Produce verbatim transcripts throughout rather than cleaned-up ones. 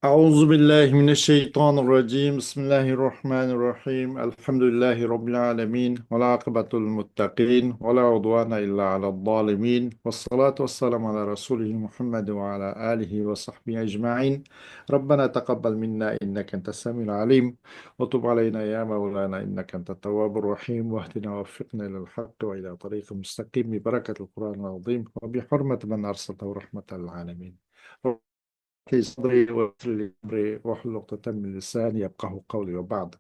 أعوذ بالله من الشيطان الرجيم. بسم الله الرحمن الرحيم. الحمد لله رب العالمين. والعاقبة للمتقين. ولا عدوان إلا على الظالمين. والصلاة والسلام على رسوله محمد وعلى آله وصحبه أجمعين. ربنا تقبل منا إنك أنت السميع العليم. وتب علينا يا مولانا إنك أنت التواب الرحيم. واهدنا ووفقنا إلى الحق وإلى طريق مستقيم ببركة القرآن العظيم وبحرمة من أرسلته رحمة للعالمين. في صدري ويسر لي أمري واحلل عقدة من لساني يفقهوا قولي وبعد.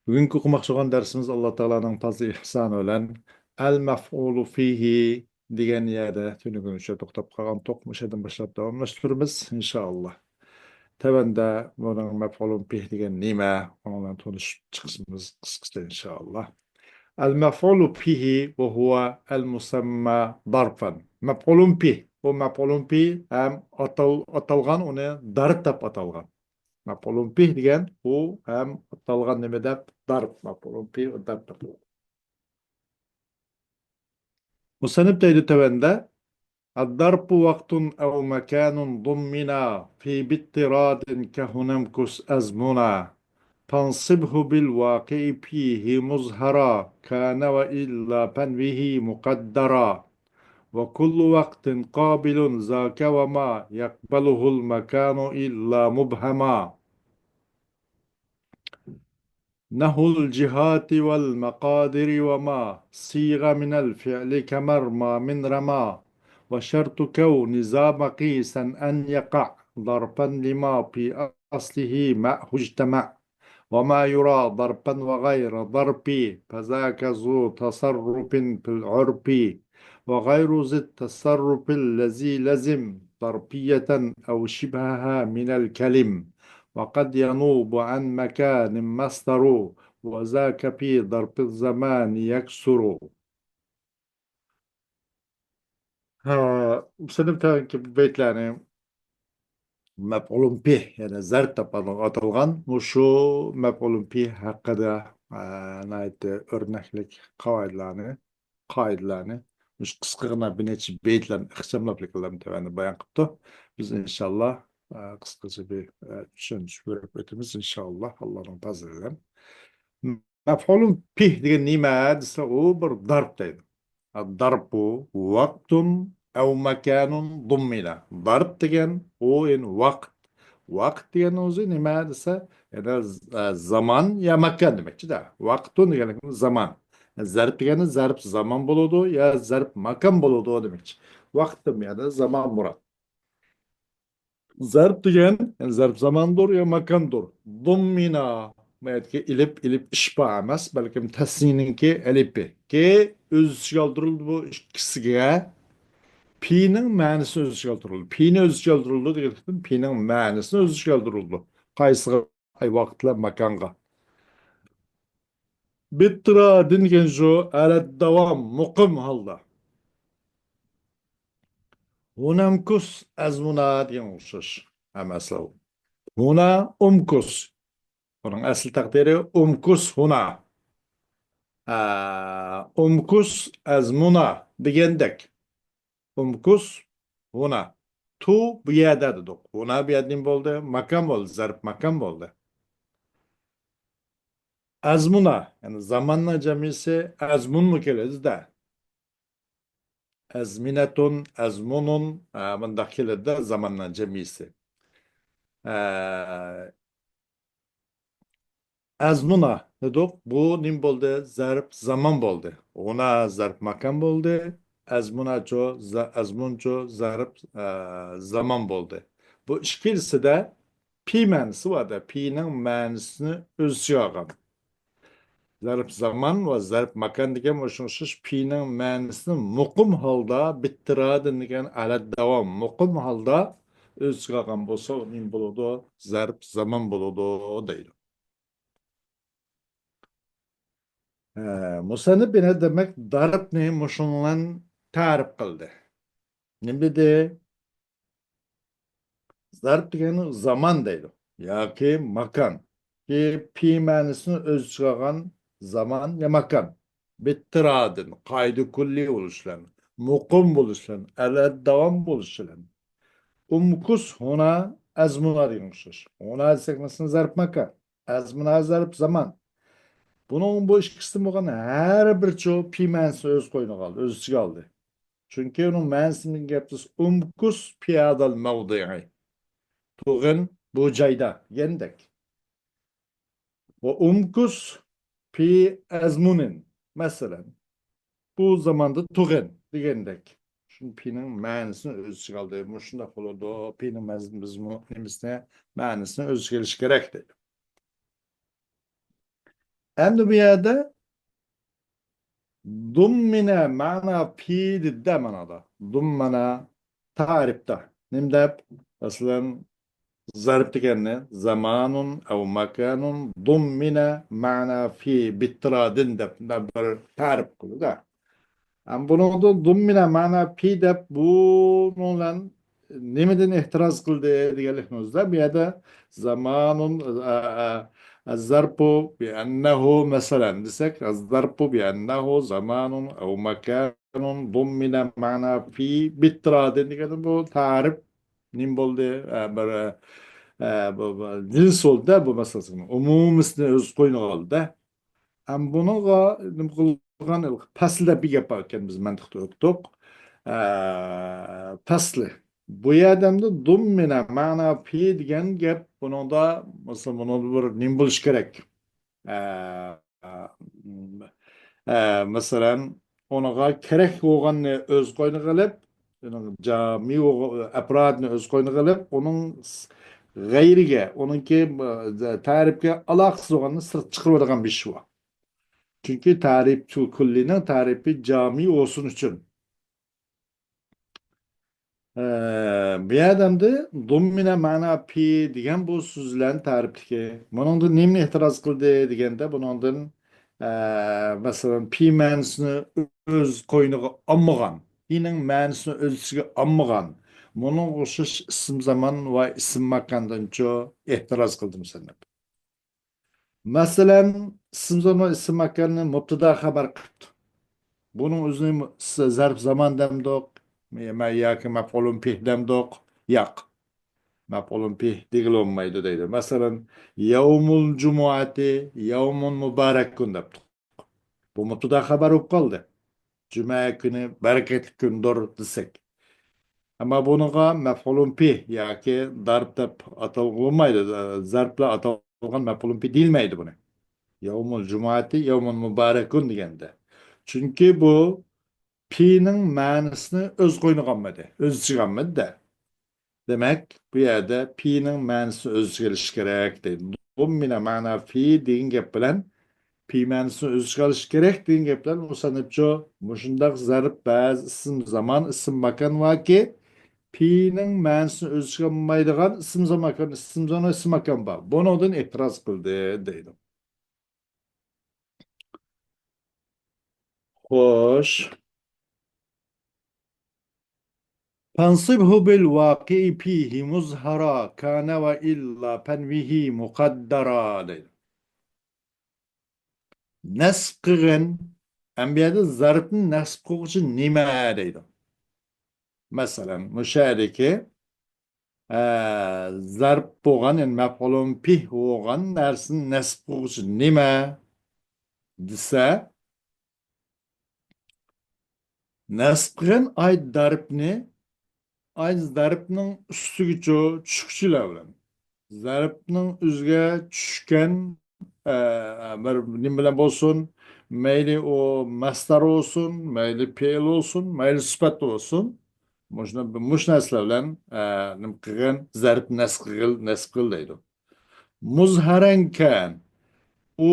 بۈگۈنكى ئوقۇماقچى بولغان دەرسىمىز ئاللا تائالانىڭ پازلى ئېھسانى بىلەن ئەل مەفئۇلۇ فىھى دېگەن يەردە تۈنۈگۈنگىچە توختاپ قالغانتۇق. مۇشۇ يەردىن باشلاپ داۋاملاشتۇرىمىز، ئىنشائاللا. تۆۋەندە بۇنىڭ مەپئۇلۇن بىھ دېگەن نېمە؟ ئۇنىڭ بىلەن تونۇشۇپ چىقىشىمىز قىسقىچە، ئىنشائاللا. ئەل مەفئۇلۇ بىھى ۋە ھۇۋە ئەل مۇسەمما زەرفەن. مەپئۇلۇن بىھ. بۇ مەپئۇلۇن بىھ ھەم ئاتال-، ئاتالغان، ئۇنى زەرپ دەپ ئاتالغان. مەپئۇلۇن بىھ دېگەن ئۇ ھەم ئاتالغان نېمە دەپ؟ زەرپ. مەپئۇلۇن بىھ زەرپ دەپ. مۇسەننىپ دەيدۇ تۆۋەندە، الظرف وقت أو مكان ضمنا في باضطراد كهنا امكث أزمنا، فانصبه بالواقع فيه مظهرا، كان وإلا فانوه مقدرا، وكل وقت قابل ذاك وما يقبله المكان إلا مبهما. نحو الجهات والمقادر وما صيغ من الفعل كمرمى من رمى، وشرط كون ذا مقيسا أن يقع ظرفا لما في أصله معه اجتمع، وما يرى ظرفا وغير ظرف فذاك ذو تصرف في العرف، وغير ذي التصرف الذي لزم ظرفية أو شبهها من الكلم، وقد ينوب عن مكان مصدر، وذاك في ظرف الزمان يكثر. ھە، مۇسەننىپ تەۋەنكى بۇ بەيتلەرنى مەپئۇلۇن بىھ، يەنى زەرپ دەپ ئاتالغان مۇشۇ مەپئۇلۇن بىھ ھەققىدە، ئە، ناھايىتى ئۆرنەكلىك قاۋايىدلارنى، قائىدىلەرنى مۇشۇ قىسقىغىنا بىر نەچچە بەيتلەرنى ئىخچاملاپ لېكىنلارنى تۆۋەندە بايان قىپتۇ. بىز ئىنشاللا، ئە، قىسقىچە بىر، ئە، چۈشەندۈرۈپ ئۆتىمىز ئىنشاللا، ئاللانىڭ پەزلى بىلەن. مەپئۇلۇن بىھ دېگەن نېمە دېسە، ئۇ بىر زەرپ دەيدۇ. الظرف وقت أو مكان ضمنا. زەرپ دېگەن ئۇ ئەينى ۋاقىت. ۋاقىت دېگەن ئۆزى نېمە دېسە، يەنى ز-، ئە، زامان يا ماكان دېمەكچىدە. ۋاقىتۇن دېگەن زامان. زەرپ دېگەندە زەرپ زامان بولىدۇ يا زەرپ ماكان بولىدۇ دېمەكچى. ۋاقىتتىن يەنى زامان مۇراد. زەرپ دېگەن، يەنى زەرپ زاماندۇر يا ماكاندۇر. ضمنا، بۇ يەردىكى ئېلىپ، ئېلىپ ئىشپا ئەمەس، بەلكىم تەسنىيىنىڭكى ئېلىپى. كى ئۆز ئىچىگە ئالدۇرۇلدى، بۇ ئىككىسىگە. پىنىڭ مەنىسىنى ئۆز ئىچىگە ئالدۇرۇلدى. پىنى ئۆز ئىچىگە ئالدۇرۇلدى دېگەندىكىن، پىنىڭ مەنىسىنى ئۆز ئىچىگە ئالدۇرۇلدى. قايسىغا؟ ئەي، ۋاقىتلا ماكانغا. باضطراد دېگەن شۇ، ئەلەد داۋام، مۇقىم ھالدا. ھۇنا امكث ئەزمۇنا دېگەن ئوخشاش. ھەممە ئەسلى ئۇ. ھۇنا ئۇمكث. ئۇنىڭ ئەسلى تەقدىرى ئۇمكث ھۇنا. ئە، ئۇمكث ئەزمۇنا دېگەندەك. ئۇمكث ھۇنا. تو بۇ يەردە دېدۇق. ھۇنا بۇ يەردە نېمە بولدى؟ ماكان بولدى. زەرپ ماكان بولدى. ئەزمۇنا، يەنى زاماننىڭ جەمئىسى ئەزمۇنمۇ كېلىدۇ-دە. ئەزمىنەتۇن، ئەزمۇنۇن، ئە، مۇنداق كېلىدۇ-دە زاماننىڭ جەمئىسى. ئە، ئەزمۇنا دېدۇق. بۇ نېمە بولدى؟ زەرپ زامان بولدى. ھۇنا زەرپ ماكان بولدى. ئەزمۇناچۇ، زە-، ئەزمۇنچۇ زەرپ، ئە، زامان بولدى. بۇ ئىككىلىسىدە پى مەنىسى بار-دە، پىنىڭ مەنىسىنى ئۆز ئىچىگە ئالغان. زەرپ زامان ۋە زەرپ ماكان دېگەن مۇشۇنىڭ ئوخشاش پىنىڭ مەنىسىنى مۇقىم ھالدا، باضطراد دېگەن ئەلەد داۋام، مۇقىم ھالدا ئۆز ئىچىگە ئالغان بولسا، ئۇ نېمە بولىدۇ؟ زەرپ زامان بولىدۇ دەيدۇ. ھە، مۇسەننىپ يەنە دېمەك، زەرپنى مۇشۇنىڭ بىلەن تەرىپ قىلدى. نېمە دېدى؟ زەرپ دېگەن زامان دەيدۇ. ياكى ماكان. كى پى مەنىسىنى ئۆز ئىچىگە ئالغان زامان يا ماكان. باضطرادىن، قائىدە كۈللىي بولۇش بىلەن، مۇقىم بولۇش بىلەن، ئەلەد داۋام بولۇش بىلەن. ئۇمكۇس ھۇنا ئەزمۇنا دېگەن ئوخشاش. ھۇنا دېسەك، مەسىلەن، زەرپ ماكان. ئەزمۇنا زەرپ زامان. بۇنىڭ بۇ ئىككىسىدىن بولغان ھەر بىرچۇ پى مەنىسىنى ئۆز قوينىغا ئالدى، ئۆز ئىچىگە ئالدى. چۈنكى ئۇنىڭ مەنىسىنى گەپ قىلسا، ئۇمكۇس پى ھازال مەۋدىئى. تۇرغىن بۇ جايدا دېگەندەك. ۋە ئۇمكۇس پى ئەزمۇنىن. مەسىلەن، بۇ زاماندا تۇرغىن دېگەندەك. شۇ پىنىڭ مەنىسىنى ئۆز ئىچىگە ئالدى. مۇشۇنداق بولىدۇ. پىنىڭ مەز-، مەزمۇ-، نېمىسىنى، مەنىسىنى ئۆز ئىچىگە ئېلىشى كېرەك دەيدۇ. ئەمدى بۇ يەردە ضمن مەنا في دېدى مانادا. ضمن تەرىپتە. نېمە دەپ؟ مەسىلەن، زەرپ دېگەننى زامانۇن ئەۋ ماكانۇن ضمن مەنا في باضطراد دەپ بىر تەرىپ قىلدى. ئەمما بۇنىڭدا ضمن مەنا في دەپ بۇنىڭ بىلەن نېمىدىن ئېھتىراز قىلدى دېگەنلىكنى ئۆزىدە بۇ يەردە زامانۇن، ئە، ئە، الظرف بأنه، مەسىلەن، دېسەك، الظرف بأنه زمان أو مكان ضمن معنى في باضطراد دېگەندە بۇ تەرىپ نېمە بولدى؟ ئە، بىر، ئە، بۇ، بۇ جىنس بولدى-دە، بۇ مەسىلىسى. ئومۇمىسىنى ئۆز قوينىغا ئالدى-دە. ئەمما بۇنىڭغا نېمە قىلغان؟ پەسلى دەپ بىر گەپ بار ئىكەن، بىز مەنتىقتا ئۆتتۇق. ئە، پەسلى. بۇ يەردە ئەمدى ضمن معنى في دېگەن گەپ بۇنىڭدا، مەسىلەن، بۇنىڭدا بىر نېمە بولۇشى كېرەك؟ ئە، ئە، مەسىلەن، ئۇنىڭغا كېرەك بولغاننى ئۆز قوينىغا ئېلىپ، ئۇنىڭ جامى بولغان ئەپرادنى ئۆز قوينىغا ئېلىپ، ئۇنىڭ غەيرىگە، ئۇنىڭكى، ئە، تەرىپكە ئالاقىسىز بولغاننى سىرت چىقىرىۋېتىدىغان بىر ئىش بۇ. چۈنكى تەرىپ كۈللىنىڭ تەرىپى جامى بولسۇن ئۈچۈن. ئە، بۇ يەردە ئەمدى ضمن معنى في دېگەن بۇ سۆز بىلەن تەرىپتىكى. بۇنىڭدىن نېمىنى ئېتىراز قىلدى دېگەندە، بۇنىڭدىن، ئە، مەسىلەن، في مەنىسىنى ئۆز قوينىغا ئالمىغان، فىنىڭ مەنىسىنى ئۆز ئىچىگە ئالمىغان، بۇنىڭغا ئوخشاش ئىسىم زامان ۋە ئىسىم ماكاندىنچۇ ئېتىراز قىلدى مۇسەننىپ. مەسىلەن، ئىسىم زامان، ئىسىم ماكاننى مۇبتىدا خەۋەر قىپتۇ. بۇنىڭ ئۆزىنى س-، زەرپ زامان دەمدۇق، يا-، ياكى مەپئۇلۇن فىھ دەمدۇق؟ ياق. مەپئۇلۇن فىھ دېگىلى بولمايدۇ دەيدۇ. مەسىلەن، يەۋمۇل جۇمۇئەتى يەۋمۇن مۇبارەكۇن دەپتۇق. بۇ مۇبتىدا خەۋەر بولۇپ قالدى. جۈمە كۈنى بەرىكەتلىك كۈندۇر دېسەك. ئەمما بۇنىڭغا مەپئۇلۇن فىھ ياكى دارىپ دەپ ئاتالغۇ بولمايدۇ. زەرپ بىلەن ئاتالغان مەپئۇلۇن فىھ دېيىلمەيدۇ بۇنى. يەۋمۇل جۇمۇئەتى يەۋمۇن مۇبارەكۇن دېگەندە. چۈنكى بۇ فىنىڭ مەنىسىنى ئۆز قوينىغا ئالمىدى، ئۆز ئىچىگە ئالمىدى-دە. دېمەك، بۇ يەردە فىنىڭ مەنىسىنى ئۆز ئىچىگە ئېلىشى كېرەك دەيدۇ. ضمن معنى في دېگەن گەپ بىلەن في مەنىسىنى ئۆز ئىچىگە ئېلىشى كېرەك دېگەن گەپ بىلەن مۇسەننىپچۇ مۇشۇنداق زەرپ بەزى ئىسىم زامان، ئىسىم ماكان باركى، فىنىڭ مەنىسىنى ئۆز ئىچىگە ئالمايدىغان ئىسىم زامان، ئىسىم زامان، ئىسىم ماكان بار. بۇنىڭدىن ئېتىراز قىلدى دەيدۇ. خوش. فانصبه بالواقع فيه مظهرا كان وإلا فانوه مقدرا دەيدۇ. نەسب قىلغىن. ئەمدى بۇ يەردە زەرپنى نەسب قىلغۇچى نېمە دەيدۇ. مەسىلەن، مۇشۇ يەردىكى ئە، زەرپ بولغان، يەنى مەپئۇلۇن فىھ بولغان نەرسىنى نەسب قىلغۇچى نېمە دېسە، نەسب قىلغان ئايت دەرپنى، ئايت دەرپنىڭ ئۈستىگىچۇ چۈشكۈچىلەر بىلەن. زەرپنىڭ ئۆزىگە چۈشكەن ئە، بىر نېمە بىلەن بولسۇن، مەيلى ئۇ مەسدەر بولسۇن، مەيلى پېئىل بولسۇن، مەيلى سۈپەت بولسۇن، مۇشۇ، مۇشۇ نەرسىلەر بىلەن، ئە، نېمە قىلغىن، زەرپ نەسب قىل، نەسب قىل دەيدۇ. مۇزھەرەن كان، ئۇ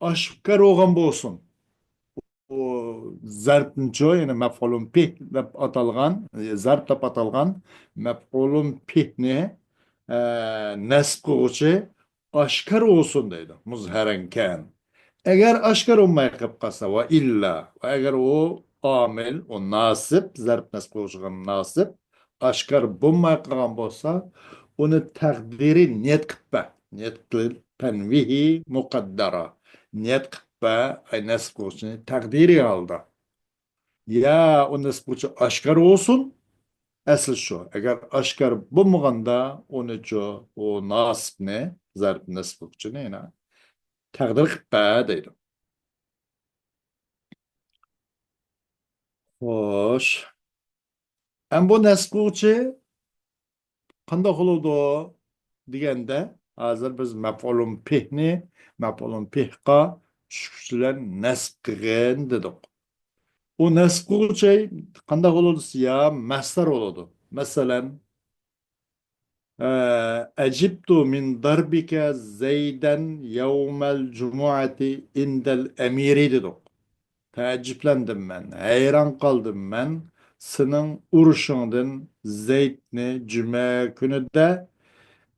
ئاشكارا بولغان بولسۇن. ئۇ زەرپنىچۇ، يەنى مەپئۇلۇن پىھ دەپ ئاتالغان، زەرپ دەپ ئاتالغان مەپئۇلۇن پىھنى، ئە، نەسب قىلغۇچى ئاشكارا بولسۇن دەيدۇ. مۇزھەرەن كان. ئەگەر ئاشكارا بولماي قېلىپ قالسا، ۋە ئىللا، ۋە ئەگەر ئۇ ئامىل، ئۇ ناسىب، زەرپ نەسب قىلغۇچىغا ناسىب، ئاشكارا بولماي قالغان بولسا، ئۇنى تەقدىرى نىيەت قىلىپ بەر. نىيەت قىلىپ، تەنۋىھى مۇقەددەرا. نىيەت قىلىپ بەر، ئەي نەسب قىلغۇچىنى تەقدىرىي ھالدا. يا ئۇ نەسب قىلغۇچى ئاشكارا بولسۇن، ئەسلى شۇ. ئەگەر ئاشكارا بولمىغاندا، ئۇنىچۇ، ئۇ ناسىبنى، زەرب نەسب قىلغۇچىنى يەنە تەقدىر قىلىپ بەر دەيدۇ. خوش. ئەمما بۇ نەسب قىلغۇچى قانداق بولىدۇ دېگەندە، ھازىر بىز مەپئۇلۇن پىھنى مەپئۇلۇن پىھقا چۈشكۈچ بىلەن نەسب قىلغىن دېدۇق. ئۇ نەسب قىلغۇچى قانداق بولىدۇ دېسە، يا مەسدەر بولىدۇ. مەسىلەن، ئە، ئەجىبتۇ مىن دەربىكە زەيدەن يەۋمەل جۇمۇئەتى ئىندەل ئەمىرى دېدۇق. تەئەججۈپلەندىم مەن، ھەيران قالدىم مەن سېنىڭ ئۇرۇشۇڭدىن زەيدنى جۈمە كۈنىدە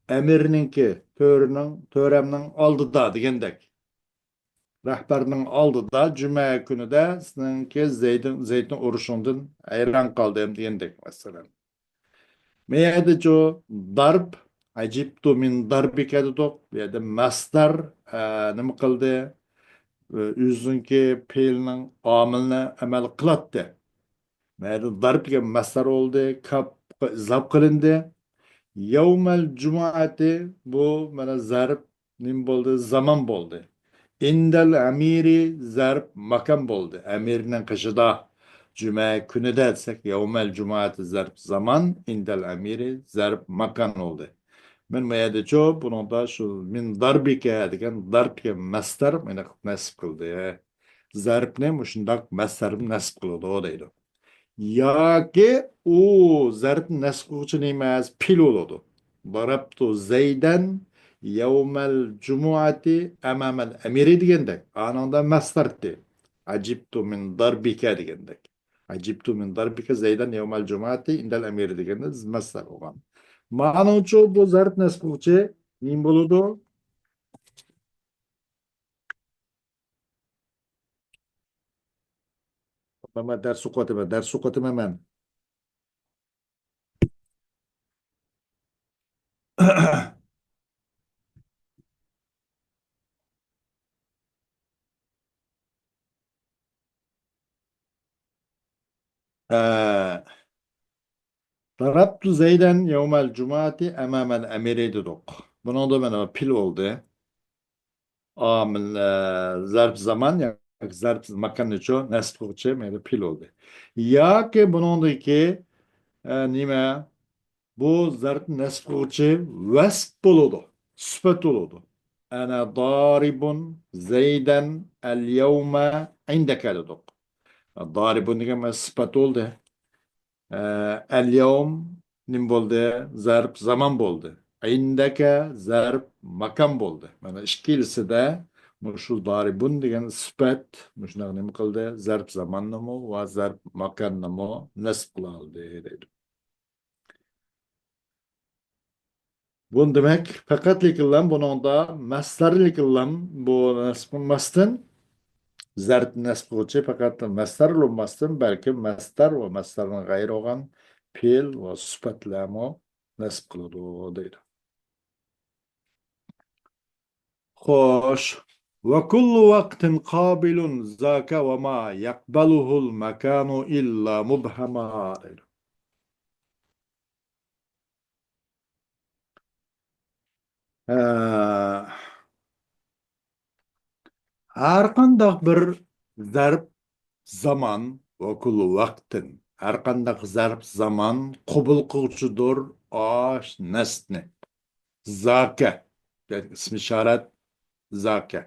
ئەمىرنىڭكى، تۆرىنىڭ، تۆرەمنىڭ ئالدىدا دېگەندەك. رەھبەرنىڭ ئالدىدا جۈمە كۈنىدە سېنىڭكى زەيدىڭ، زەيدنى ئۇرۇشۇڭدىن ھەيران قالدىم دېگەندەك مەسىلەن. مەيەدىچۇ دارب، ئەجىبتۇ مىن داربىكە دېدۇق. بۇ يەردە مەسدەر، ئە، نېمە قىلدى؟ ئۆزىنىڭكى پېئىلنىڭ ئامىلىنى ئەمەل قىلاتتى. مەيەدە دارب دېگەن مەسدەر بولدى، كاپقا ئىزاپ قىلىندى. يەۋمەل جۇمۇئەتى، بۇ مانا زەرب نېمە بولدى؟ زامان بولدى. ئىندەل ئەمىرى زەرب ماكان بولدى. ئەمىرنىڭ قېشىدا. جۈمە كۈنىدە دېسەك، يەۋمەل جۇمۇئەتى زەرب زامان، ئىندەل ئەمىرى زەرب ماكان بولدى. مەن ما يەردىچۇ، بۇنىڭدا شۇ مىن داربىكە دېگەن دارب دېگەن مەسدەر مېنى نەسب قىلدى. زەربنى مۇشۇنداق مەسدەر نەسب قىلىدۇ دەيدۇ. ياكى ئۇ زەربنى نەسب قىلغۇچى نېمە؟ پېئىل بولىدۇ. ضربت زيدا يوم الجمعة أمام الأمير دېگەندەك. ئانىڭدا مەسدەرتى. عجبت من ضربك دېگەندەك. عجبت من ضربك زيدا يوم الجمعة عند الأمير دېگەندە مەسدەر بولغان. مانىڭچۇ بۇ زەرب نەسب قىلغۇچى نېمە بولىدۇ؟ مەن دەرس ئوقۇۋاتىمەن، دەرس ئوقۇۋاتىمەن مەن. ھە. ضربت زيدا يوم الجمعة أمام الأمير دېدۇق. بۇنىڭدا مانا پېئىل بولدى. ئامىل، ئە، زەرب زامان ياكى زەرب ماكاننىچۇ نەسب قىلغۇچى مەيلى پېئىل بولدى. ياكى بۇنىڭدىكى، ئە، نېمە؟ بۇ زەرب نەسب قىلغۇچى ۋەسپ بولىدۇ، سۈپەت بولىدۇ. أنا ضارب زيدا اليوم عندك دېدۇق. ضارب دېگەن مانا سۈپەت بولدى. ئە، ئەليەۋم نېمە بولدى؟ زەرب زامان بولدى. ئىندەكە زەرب ماكان بولدى. مانا ئىككىلىسىدە مۇشۇ دارىبۇن دېگەن سۈپەت مۇشۇنداق نېمە قىلدى؟ زەرب زاماننىمۇ ۋە زەرب ماكاننىمۇ نەسب قىلالىدى دەيدۇ. بۇ دېمەك، پەقەتلىكىنلا بۇنىڭدا مەسدەرلىكىنلا بۇ نەسب قىلماستىن، زەرب نەسب قىلغۇچى پەقەت مەسدەر بولماستىن، بەلكى مەسدەر ۋە مەسدەردىن غەيرى بولغان پېئىل ۋە سۈپەتلەرمۇ نەسب قىلىدۇ دەيدۇ. خوش. وكل وقت قابل ذاك وما يقبله المكان إلا مبهما دەيدۇ. ھە، ھەر قانداق بىر زەرب زامان، وكل وقت، ھەر قانداق زەرب زامان قوبۇل قىلغۇچىدۇر ئاش نەسبنى. زاكە، يەنى ئىسمى ئىشارەت زاكە.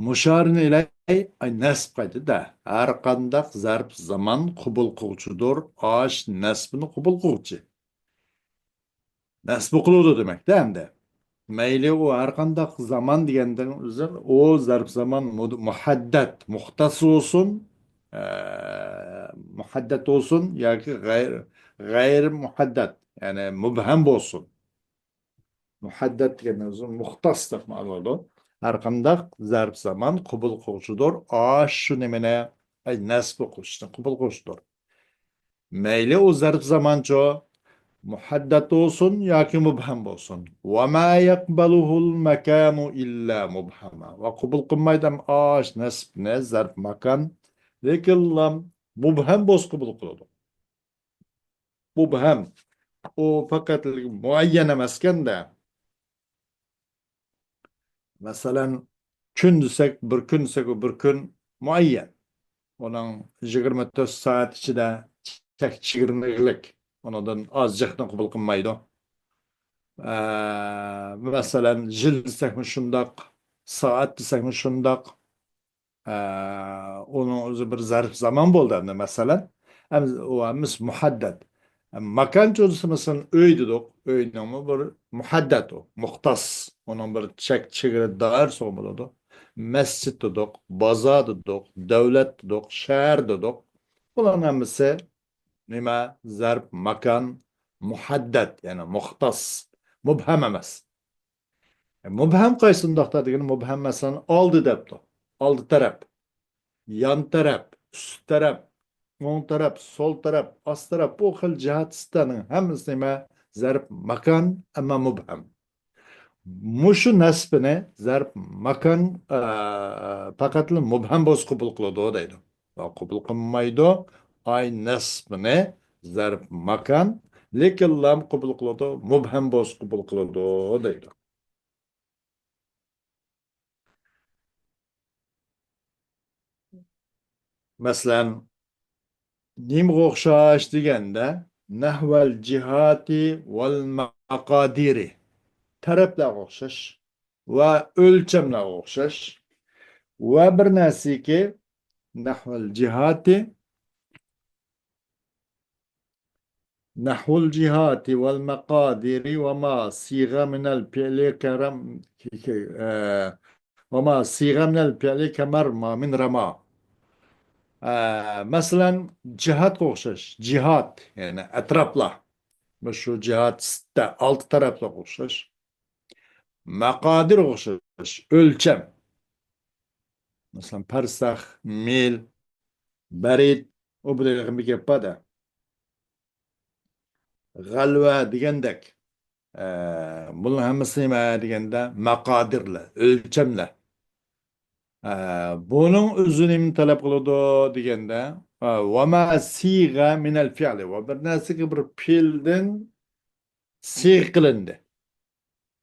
مۇشارىن ئىلەي، ئاي، نەسب قايتىدە. ھەر قانداق زەرب زامان قوبۇل قىلغۇچىدۇر ئاش نەسبنى قوبۇل قىلغۇچى. نەسب قىلىدۇ دېمەكتە ئەمدى. مەيلى ئۇ ھەر قانداق زامان دېگەندىن ئۆزى ئۇ زەرب زامان مۇد-، مۇھەددەت، مۇختەس بولسۇن، ئە، مۇھەددەت بولسۇن ياكى غەير-، غەيرىي مۇھەددەت، يەنى مۇبھەم بولسۇن. مۇھەددەت دېگەننىڭ ئۆزى مۇختەس دەپ مەنىدە. ھەر قانداق زەرب زامان قوبۇل قىلغۇچىدۇر. ئاشۇ نېمىنى؟ ئەي، نەسب قىلىشنى قوبۇل قىلغۇچىدۇر. مەيلى ئۇ زەرب زامانچۇ مۇھەددەت بولسۇن ياكى مۇبھەم بولسۇن. وما يقبله المكان إلا مبهما. ۋە قوبۇل قىلمايدۇ ئاش نەسبنى زەرب ماكان، لېكىنلا مۇبھەم بولسا قوبۇل قىلىدۇ. مۇبھەم. ئۇ پەقەت مۇئەييەن ئەمەسكەندە. مەسىلەن، كۈن دېسەك، بىر كۈن دېسەك، ئۇ بىر كۈن مۇئەييەن. ئۇنىڭ يىگىرمە تۆت سائەت ئىچىدە چەك چېگرىلىك. ئۇنىڭدىن ئاز جىقنى قوبۇل قىلمايدۇ. ئە، مەسىلەن، يىل دېسەكمۇ شۇنداق، سائەت دېسەكمۇ شۇنداق. ئە، ئۇنىڭ ئۆزى بىر زەرپ زامان بولدى ئەمدى، مەسىلەن. ئەم-، ئۇ ئەمىس مۇھەددەد. ماكان چولىسى، مەسىلەن، ئۆي دېدۇق. ئۆينىڭمۇ بىر مۇھەددەت ئۇ، مۇختەس. ئۇنىڭ بىر چەك، چېگرا، دائىرىسى بولىدۇ. مەسچىت دېدۇق، بازار دېدۇق، دۆلەت دېدۇق، شەھەر دېدۇق. بۇلارنىڭ ھەممىسى نېمە؟ زەرپ ماكان مۇھەددەت، يەنى مۇختەس، مۇبھەم ئەمەس. مۇبھەم قايسى ئۇنداقتا دېگەن، مۇبھەم، مەسىلەن، ئالدى دەپتۇ. ئالدى تەرەپ، يان تەرەپ، ئۈست تەرەپ، ئوڭ تەرەپ، سول تەرەپ، ئاست تەرەپ، بۇ خىل جەھەت سىتتەنىڭ ھەممىسى نېمە؟ زەرپ ماكان، ئەمما مۇبھەم. مۇشۇ نەسبىنى زەرپ ماكان، ئە، پەقەتلا مۇبھەم بولسا قوبۇل قىلىدۇ دەيدۇ. ۋە قوبۇل قىلمايدۇ. ئاي نەسبىنى زەرپ ماكان، لېكىنلا قوبۇل قىلىدۇ، مۇبھەم بولسا قوبۇل قىلىدۇ دەيدۇ. مەسىلەن، نېمىگە ئوخشاش دېگەندە، نەھۋەل جىھاتى ۋەل مەقادىرى، تەرەپلەرگە ئوخشاش ۋە ئۆلچەملەرگە ئوخشاش ۋە بىر نەرسىكى، نەھۋەل جىھاتى، نەھۋۇل جىھاتى ۋەل مەقادىرى ۋە ما سىغە مىنەل پىئلى كەرەم، ئە، ۋە ما سىغە مىنەل پىئلى كەمەر ما مىن رەما. ئە، مەسىلەن، جىھاتقا ئوخشاش. جىھات، يەنى ئەتراپلار. مۇشۇ جىھات سىتتە، ئالتە تەرەپلەرگە ئوخشاش. مەقادىرغا ئوخشاش. ئۆلچەم. مەسىلەن، پەرسەخ، مىل، بەرىد، ئۇ بىر يېقىن بىر گەپ بار-دە. غەلۋە دېگەندەك. ئە، بۇنىڭ ھەممىسى نېمە دېگەندە، مەقادىرلەر، ئۆلچەملەر. ئە، بۇنىڭ ئۆزى نېمىنى تەلەپ قىلىدۇ دېگەندە، ئە، ۋە ما سىغە مىنەل پىئلى، ۋە بىر نەرسىگە بىر پېئىلدىن سىغە قىلىندى.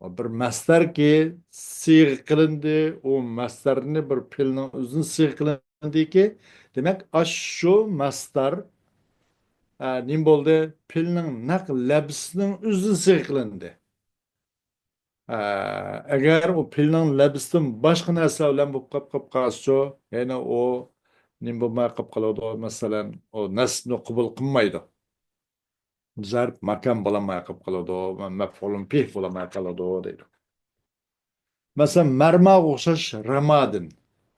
ۋە بىر مەسدەركى سىغە قىلىندى، ئۇ مەسدەرنى بىر پېئىلنىڭ ئۆزىدىن سىغە قىلىندىكى، دېمەك، ئاشۇ مەسدەر، ئە، نېمە بولدى؟ پېئىلنىڭ نەق لەپزىنىڭ ئۆزىدىن سىغە قىلىندى. ئە، ئەگەر ئۇ پېئىلنىڭ لەپزىدىن باشقا نەرسىلەر بىلەن بولۇپ قاپ، قاپ قالسىچۇ، يەنە ئۇ نېمە بولماي قاپ قالىدۇ؟ مەسىلەن، ئۇ نەسبنى قوبۇل قىلمايدۇ. زەرپ ماكان بولالماي قېلىپ قالىدۇ، مەپئۇلۇن پىھ بولالماي قالىدۇ دەيدۇ. مەسىلەن، مەرماغا ئوخشاش رەمادىن.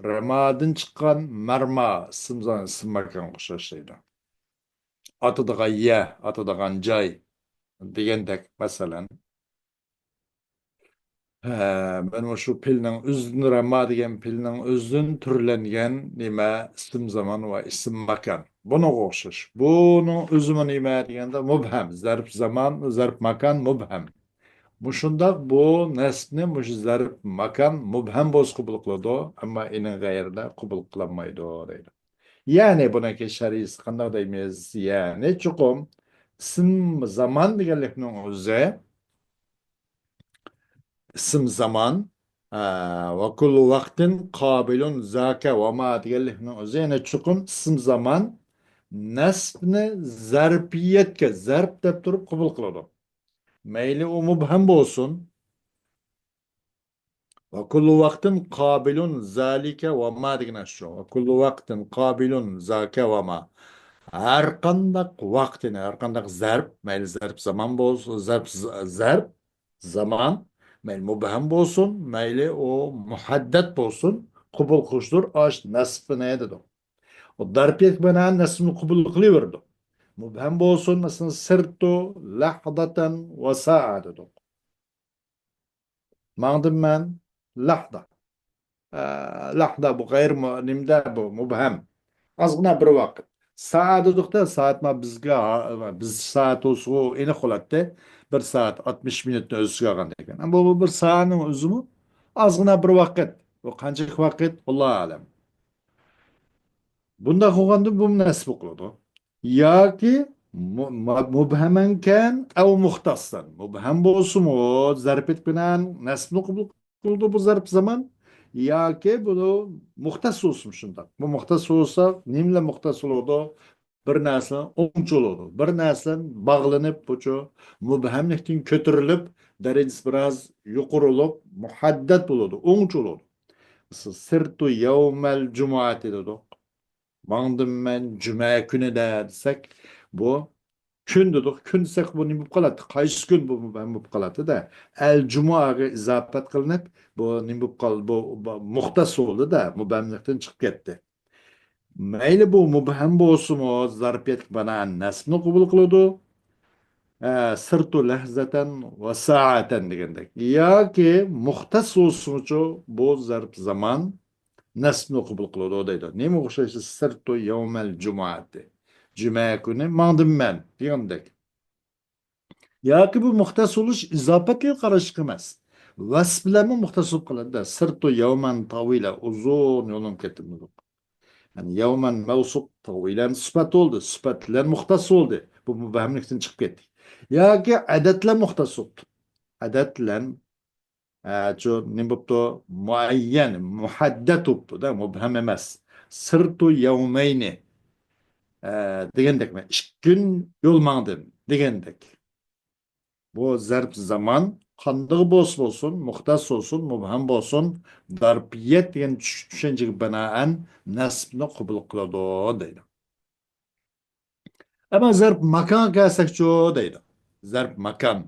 رەمادىن چىققان مەرما ئىسىم زا-، ئىسىم ماكانغا ئوخشاش دەيدۇ. ئاتىدىغان يەر، ئاتىدىغان جاي دېگەندەك، مەسىلەن. ھە، مانا مۇشۇ پېئىلنىڭ ئۆزىدىن، رەما دېگەن پېئىلنىڭ ئۆزىدىن تۈرلەنگەن نېمە؟ ئىسىم زامان ۋە ئىسىم ماكان. بۇنىڭغا ئوخشاش. بۇنىڭ ئۆزىمۇ نېمە دېگەندە، مۇبھەم. زەرپ زامان، زەرپ ماكان مۇبھەم. مۇشۇنداق بۇ نەسبنى مۇشۇ زەرپ ماكان مۇبھەم بولسا قوبۇل قىلىدۇ، ئەمما ئېنىڭ غەيرىدە قوبۇل قىلالمايدۇ دەيدۇ. يەنى بۇنىڭكى شەرھىسى قانداق دەيمىز؟ يەنى چوقۇم ئىسىم زامان دېگەنلىكنىڭ ئۆزى، ئىسىم زامان، ئە، ۋە كۇللۇ ۋاقتىن قابىلۇن زاكە ۋە ما دېگەنلىكنىڭ ئۆزى، يەنى چوقۇم ئىسىم زامان نەسبنى زەرپىيەتكە، زەرپ دەپ تۇرۇپ قوبۇل قىلىدۇ. مەيلى ئۇ مۇبھەم بولسۇن، ۋە كۇللۇ ۋاقتىن قابىلۇن زالىكە ۋە ما دېگىنى شۇ. ۋە كۇللۇ ۋاقتىن قابىلۇن زاكە ۋە ما. ھەر قانداق ۋاقىتنى، ھەر قانداق زەرپ، مەيلى زەرپ زامان بولسۇن، زەرپ ز-، زەرپ زامان، مەيلى مۇبھەم بولسۇن، مەيلى ئۇ مۇھەددەت بولسۇن، قوبۇل قىلىشتۇر ئاش نەسبىنى دېدۇق. ئۇ دەرپىيەت بىلەن نەسبنى قوبۇل قىلىۋېرىدۇ. مۇبھەم بولسۇن، مەسىلەن، سىرتۇ لەھدەتەن ۋە سائە دېدۇق. ماڭدىم مەن لەھدە. ئە، لەھدە بۇ غەير مۇ-، نېمىدە بۇ؟ مۇبھەم. ئازغىنە بىر ۋاقىت. سائە دېدۇقتا، سائەت ما بىزگە، ھا-، بىز سائەت بولسا ئېنىق بولاتتى. بىر سائەت ئاتمىش مىنۇتنى ئۆز ئىچىگە ئالغان ئىكەن. ئەمما بۇ بىر سائەنىڭ ئۆزىمۇ ئازغىنە بىر ۋاقىت. بۇ قانچىلىك ۋاقىت؟ ئاللاھۇ ئەلەم. بۇنداق بولغاندا بۇمۇ نەسب قىلىدۇ. ياكى مۇ-، مۇ-، مۇبھەمەنكەن ئەۋ مۇختەسسەن. مۇبھەم بولسىمۇ، زەرپىيەت بىلەن نەسبنى قوبۇل قىلىدۇ بۇ زەرپ زامان. ياكى بۇ مۇختەس بولسىمۇ شۇنداق. بۇ مۇختەس بولسا، نېمىلەر مۇختەس بولىدۇ؟ بىر نەرسە ئوڭچە بولىدۇ. بىر نەرسە باغلىنىپ، بۇچۇ مۇبھەملىكتىن كۆتۈرۈلۈپ، دەرىجىسى بىراز يۇقىرىلىپ، مۇھەددەت بولىدۇ، ئوڭچە بولىدۇ. مىسال، سىرتۇ يەۋمەل جۇمۇئەتى دېدۇق. ماڭدىم مەن جۈمە كۈنىدە دېسەك، بۇ كۈن دېدۇق. كۈن دېسەك، بۇ نېمە بولۇپ قالاتتى؟ قايسى كۈن بۇ مۇبھەم بولۇپ قالاتتى-دە؟ ئەل جۇمۇئاغا ئىزاپەت قىلىنىپ، بۇ نېمە بولۇپ قال-، بۇ، بۇ مۇختەس بولدى-دە، مۇبھەملىكتىن چىقىپ كەتتى. مەيلى بۇ مۇبھەم بولسىمۇ، زەرپىيەتكە بىنائەن نەسبنى قوبۇل قىلىدۇ. ئە، سىرتۇ لەھزەتەن ۋە سائەتەن دېگەندەك. ياكى مۇختەس بولسىمۇچۇ، بۇ زەرپ زامان نەسبنى قوبۇل قىلىدۇ دەيدۇ. نېمە ئوخشاش؟ سىرتۇ يەۋمەل جۇمۇئەتى. جۈمە كۈنى ماڭدىم مەن دېگەندەك. ياكى بۇ مۇختەس بولۇش ئىزاپەتكە قاراشلىق ئەمەس. ۋەسپ بىلەنمۇ مۇختەس بولۇپ قالىدۇ. سىرتۇ يەۋمەن تاۋىلە، ئۇزۇن يول مەن كەتتىم دېدۇق. يەنى يەۋمەن مەۋسۇپ، تاۋىلەن سۈپەت بولدى. سۈپەت بىلەن مۇختەس بولدى. بۇ مۇبھەملىكتىن چىقىپ كەتتى. ياكى ئەدەت بىلەن مۇختەس بوپتۇ. ئەدەت بىلەن، ئە، شۇ نېمە بوپتۇ؟ مۇئەييەن، مۇھەددەت بوپتۇ-دە، مۇبھەم ئەمەس. سىرتۇ يەۋمەينى، ئە، دېگەندەك، مەن ئىككى كۈن يول ماڭدىم دېگەندەك. بۇ زەرپ زامان قانداق بولسا بولسۇن، مۇختەس بولسۇن، مۇبھەم بولسۇن، زەرپىيەت دېگەن چۈش-، چۈشەنچىگە بىنائەن نەسبنى قوبۇل قىلىدۇ دەيدۇ. ئەمما زەرپ ماكانغا كەلسەكچۇ دەيدۇ. زەرپ ماكان.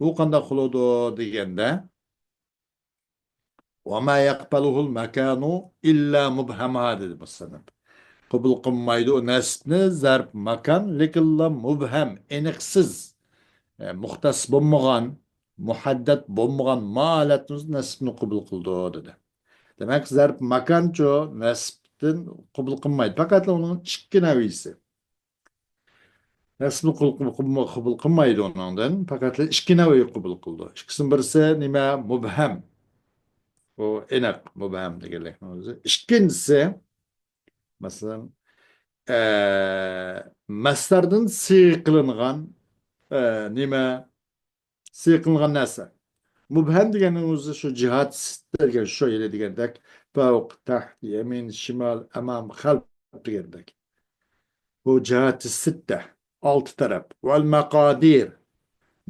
ئۇ قانداق قىلىدۇ دېگەندە، «وما يقبله المكان إلا مبهما» دېدى مۇسەننىپ. قوبۇل قىلمايدۇ ئۇ نەسبنى زەرپ ماكان، لېكىنلا مۇبھەم، ئېنىقسىز، ئە، مۇختەس بولمىغان، مۇھەددەت بولمىغان ما ھالەتتە نەسبنى قوبۇل قىلىدۇ دېدى. دېمەك، زەرپ ماكانچۇ نەسبتىن قوبۇل قىلمايدۇ. پەقەتلا ئۇنىڭ ئىككى نەۋىسى. نەسبنى قوبۇل، قوبۇل، قوبۇل قىلمايدۇ ئۇنىڭدىن. پەقەتلا ئىككى نەۋى قوبۇل قىلىدۇ. ئىككىسىنىڭ بىرسى نېمە؟ مۇبھەم. ئۇ ئېنىق، مۇبھەم دېگەنلىكنىڭ ئۆزى. ئىككىنچىسى، مەسىلەن، ئە، مەسدەردىن سىغە قىلىنغان، ئە، نېمە؟ سىغە قىلىنغان نەرسە. مۇبھەم دېگەننىڭ ئۆزى شۇ جىھات سىتتە دېگەن، شۇ يەنە دېگەندەك، فەۋق، تەھت، يەمىن، شىمال، ئەمام، خەلف دېگەندەك. بۇ جىھاتى سىتتە، ئالتە تەرەپ. ۋەل مەقادىر.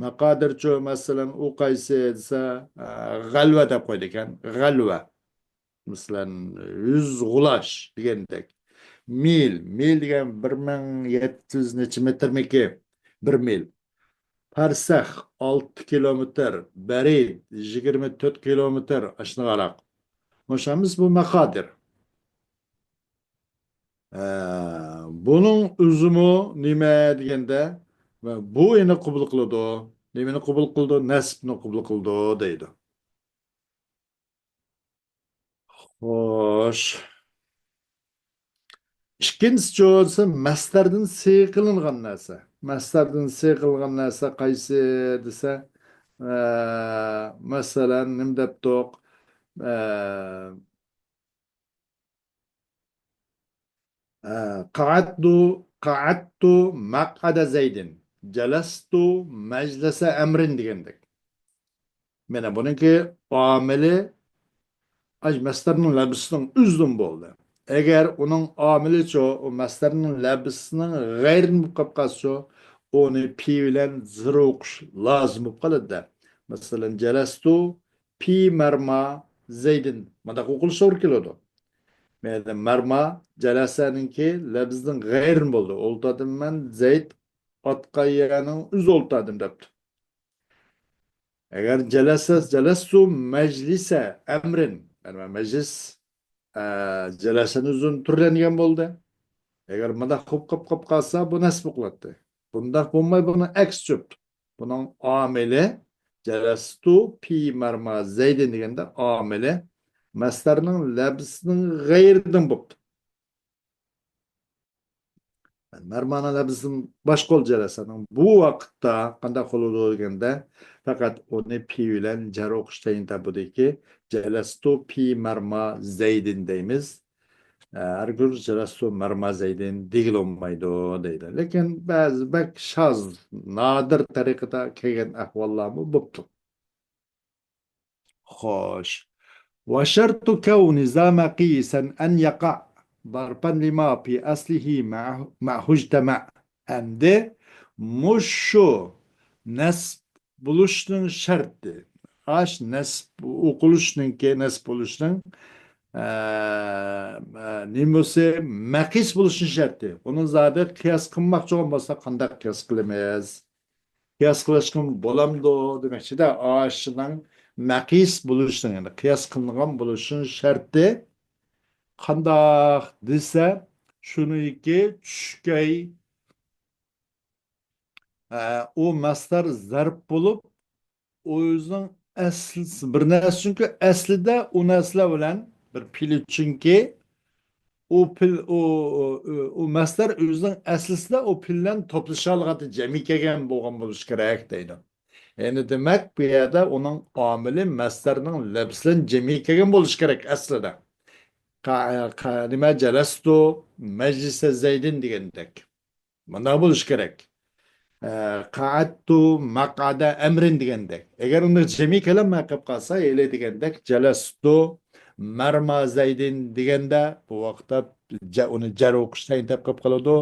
مەقادىرچۇ، مەسىلەن، ئۇ قايسى دېسە، ئە، غەلۋە دەپ قويىدىكەن. غەلۋە. مەسىلەن، يۈز غۇلاچ دېگەندەك. مىل، مىل دېگەن بىر مىڭ يەتتە يۈز نەچچە مېتىرمىكى بىر مىل. پەرسەخ، ئالتە كىلومېتىر، بەرىد، يىگىرمە تۆت كىلومېتىر، ئاشۇنىڭ ئاراق. مۇشۇ ھەممىسى بۇ مەقادىر. ئە، بۇنىڭ ئۆزىمۇ نېمە دېگەندە، بۇ يەنە قوبۇل قىلىدۇ. نېمىنى قوبۇل قىلىدۇ؟ نەسبنى قوبۇل قىلىدۇ دەيدۇ. خوش. ئىككىنچىسىچۇ دېسە، مەسدەردىن سىغە قىلىنغان نەرسە. مەسدەردىن سىغە قىلىنغان نەرسە قايسى دېسە، ئە، مەسىلەن، نېمە دەپتۇق؟ ئە، ئە، قەئەدتۇ، قەئەدتۇ مەقئەدە زەيدىن، جەلەستۇ مەجلىسە ئەمرىن دېگەندەك. مانا بۇنىڭكى ئامىلى ئاش مەسدەرنىڭ لەبزىنىڭ ئۆزىدىن بولدى. ئەگەر ئۇنىڭ ئامىلىچۇ، ئۇ مەسدەرنىڭ لەبزىنىڭ غەيرىدىن بولۇپ قاپ قالسىچۇ، ئۇنى پى بىلەن زېر ئوقۇش لازىم بولۇپ قالىدۇ-دە. مەسىلەن، جەلەستۇ پى مەرما زەيدىن. مۇنداق ئوقۇلۇشى توغرا كېلىدۇ. مەيلى، مەرما جەلەسەنىڭكى لەبزىنىڭ غەيرىدىن بولدى. ئولتۇردۇم مەن زەيد ئاتقاييەنىڭ ئۆزى ئولتۇردۇم دەپتۇ. ئەگەر جەلەسە، جەلەستۇ مەجلىسە ئەمرىن. يەنى مەجلىس، ئە، جەلەسەنىڭ ئۆزىدىن تۈرلەنگەن بولدى. ئەگەر مۇنداق قوپ قاپ قاپ قالسا، بۇ نەسب قىلاتتى. بۇنداق بولماي، بۇنىڭ ئەكسى چۆپتۇ. بۇنىڭ ئامىلى جەلەستۇ پى مەرما زەيدىن دېگەندە ئامىلى مەسدەرنىڭ لەبزىنىڭ غەيرىدىن بوپتۇ. مەرمانىڭ لەبزىدىن باشقا بولدى جەلەسەنىڭ. بۇ ۋاقىتتا قانداق بولىدۇ دېگەندە، پەقەت ئۇنى پى بىلەن جەر ئوقۇش تەيىن تاپىدۇكى، جەلەستۇ پى مەرما زەيدىن دەيمىز. ئە، ھەرگىز جەلەستۇ مەرمى زەيدىن دېگىلى بولمايدۇ دەيدۇ. لېكىن بەزى بەك شاز، نادىر تەرىقىدە كەلگەن ئەھۋاللارمۇ بوپتۇ. خوش. وشرط كون ذا مقيسا أن يقع ظرفا لما في أصله معه، معه اجتمع. ئەمدى مۇشۇ نەسب بولۇشنىڭ شەرتى، ئاش نەسب ئوقۇلۇشنىڭكى، نەسب بولۇشنىڭ، ئە، ئە، نېمىسى، مەقىس بولۇشنىڭ شەرتى. ئۇنى زادى قىياس قىلماقچى بولغان بولسا، قانداق قىياس قىلىمىز؟ قىياس قىلىشقىمۇ بولامدۇ دېمەكچىدە، ئاشۇنىڭ مەقىس بولۇشىنىڭ، يەنى قىياس قىلىنغان بولۇشىنىڭ شەرتى قانداق دېسە، شۇنىڭكى چۈشكەي، ئە، ئۇ مەسدەر زەرپ بولۇپ، ئۇ ئۆزىنىڭ ئەسلىسى، بىر نەرسە، چۈنكى ئەسلىدە ئۇ نەرسىلەر بىلەن بىر پېئىل، چۈنكى ئۇ پېئىل، ئۇ، ئۇ، ئۇ مەسدەر ئۆزىنىڭ ئەسلىسىدە ئۇ پېئىل بىلەن توپلىشالغان، جەمئىي كەلگەن بولغان بولۇشى كېرەك دەيدۇ. يەنى دېمەك، بۇ يەردە ئۇنىڭ ئامىلى مەسدەرنىڭ لەپزى بىلەن جەمئىي كەلگەن بولۇشى كېرەك ئەسلىدە. قا-، قا-، نېمە، جەلەستۇ مەجلىسە زەيدىن دېگەندەك. مۇنداق بولۇشى كېرەك. ئە، قەئەتتۇ مەقئەدە ئەمرىن دېگەندەك. ئەگەر ئۇنى جەمئىي كالام قىلىپ قالسا، ھېلى دېگەندەك، جەلەستۇ مەرمى زەيدىن دېگەندە، بۇ ۋاقىتتا جە-، ئۇنى جەر ئوقۇش تەيىن تەپ قىلىپ قالىدۇ.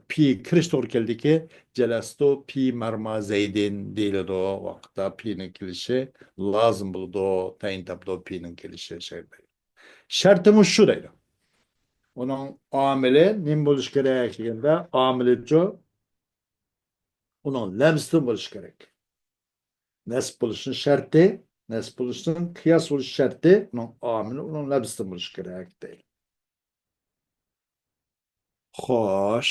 پى كىرىش توغرا كەلدىكى، جەلەستۇ پى مەرمى زەيدىن دېيىلىدۇ. ۋاقىتتا پىنىڭ كېلىشى لازىم بولىدۇ، تەيىن تاپىدۇ پىنىڭ كېلىشى. شەرتى مۇشۇ دەيدۇ. ئۇنىڭ ئامىلى نېمە بولۇشى كېرەك دېگەندە، ئامىلىچۇ، ئۇنىڭ لەپزىدىن بولۇشى كېرەك. نەسب بولۇشنىڭ شەرتى، نەسب بولۇشنىڭ قىياس بولۇش شەرتى، ئۇنىڭ ئامىلى ئۇنىڭ لەپزىدىن بولۇشى كېرەك دەيدۇ. خوش.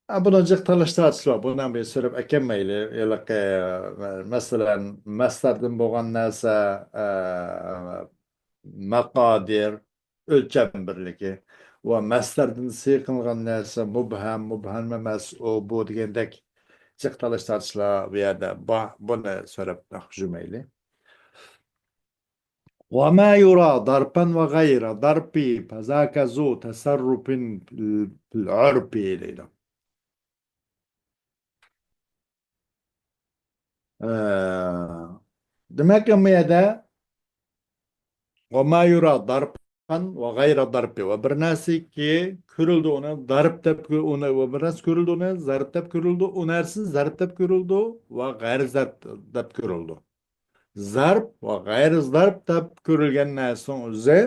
ئە، بۇنى جىق تالىشىپ تارتىشلار، بۇنى بىر سۆرەپ ئەكەلمەيلى. ھېلىقى، مەسىلەن، مەسدەردىن بولغان نەرسە، ئە، مەقادىر، ئۆلچەم بىرلىكى ۋە مەسدەردىن سىغىلغان نەرسە مۇبھەم، مۇبھەم ئەمەس، ئۇ، بۇ دېگەندەك جىق تالىشىپ تارتىشلار بۇ يەردە بار. بۇنى سۆرەپ يۈرمەيلى. وما يرى ضربا وغير ضرب فذاك ذو تصرف في العرف دەيدۇ. ئە، دېمەك، ئەمما يەردە وما يرى ضربا وغير ضرب ۋە بىر نەرسىكى كۆرۈلدى ئۇنى ضرب دەپ كۆ-، ئۇنى، ۋە بىر نەرسە كۆرۈلدى ئۇنى ضرب دەپ كۆرۈلدى، ئۇ نەرسىنى زەرب دەپ كۆرۈلدى ۋە غەير زەرب دەپ كۆرۈلدى. زەرب ۋە غەير زەرب دەپ كۆرۈلگەن نەرسىنىڭ ئۆزى،